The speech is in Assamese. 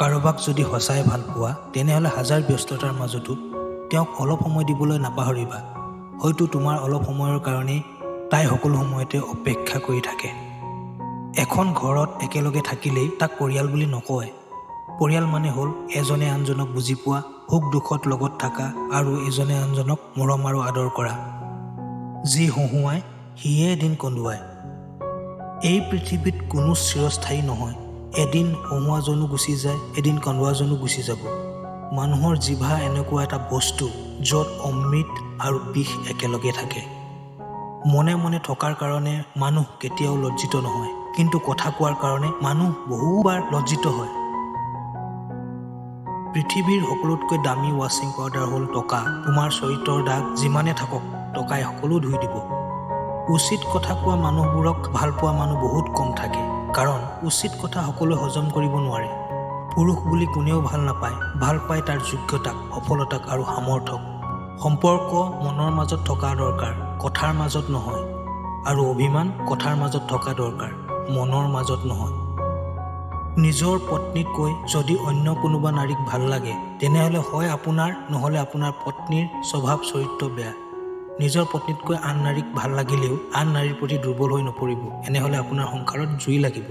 কাৰোবাক যদি সঁচাই ভাল পোৱা, তেনেহ'লে হাজাৰ ব্যস্ততাৰ মাজতো তেওঁক অলপ সময় দিবলৈ নাপাহৰিবা। হয়তো তোমাৰ অলপ সময়ৰ কাৰণেই তাই সকলো সময়তে অপেক্ষা কৰি থাকে। এখন ঘৰত একেলগে থাকিলেই তাক পৰিয়াল বুলি নকয়। পৰিয়াল মানে হ'ল এজনে আনজনক বুজি পোৱা, সুখ দুখত লগত থকা আৰু এজনে আনজনক মৰম আৰু আদৰ কৰা। যি হহুৱাই সিয়ে এদিন কন্দুৱায়। এই পৃথিৱীত কোনো চিৰস্থায়ী নহয়। এদিন হহুৱাজনো গুচি যায়, এদিন কন্দুৱাজনো গুচি যাব। মানুহৰ জিভা এনেকুৱা এটা বস্তু য'ত অমৃত আৰু বিষ একেলগে থাকে। মনে মনে থকাৰ কাৰণে মানুহ কেতিয়াও লজ্জিত নহয়, কিন্তু কথা কোৱাৰ কাৰণে মানুহ বহুবাৰ লজ্জিত হয়। পৃথিৱীৰ সকলোতকৈ দামী ৱাশ্বিং পাউডাৰ হ'ল টকা। তোমাৰ চৰিত্ৰৰ দাগ যিমানে থাকক, টকাই সকলো ধুই দিব। উচিত কথা কোৱা মানুহবোৰক ভাল পোৱা মানুহ বহুত কম থাকে, কাৰণ উচিত কথা সকলোৱে হজম কৰিব নোৱাৰে। পুৰুষ বুলি কোনেও ভাল নাপায়, ভাল পায় তাৰ যোগ্যতাক, সফলতাক আৰু সামৰ্থ্যক। সম্পৰ্ক মনৰ মাজত থকা দৰকাৰ, কথাৰ মাজত নহয়। আৰু অভিমান কথাৰ মাজত থকা দৰকাৰ, মনৰ মাজত নহয়। নিজৰ পত্নীতকৈ যদি অন্য কোনোবা নাৰীক ভাল লাগে, তেনেহ'লে হয় আপোনাৰ নহ'লে আপোনাৰ পত্নীৰ স্বভাৱ চৰিত্ৰ বেয়া। নিজৰ পত্নীতকৈ আন নাৰীক ভাল লাগিলেও আন নাৰীৰ প্ৰতি দুৰ্বল হৈ নপৰিব, এনেহ'লে আপোনাৰ সংসাৰত জুই লাগিব।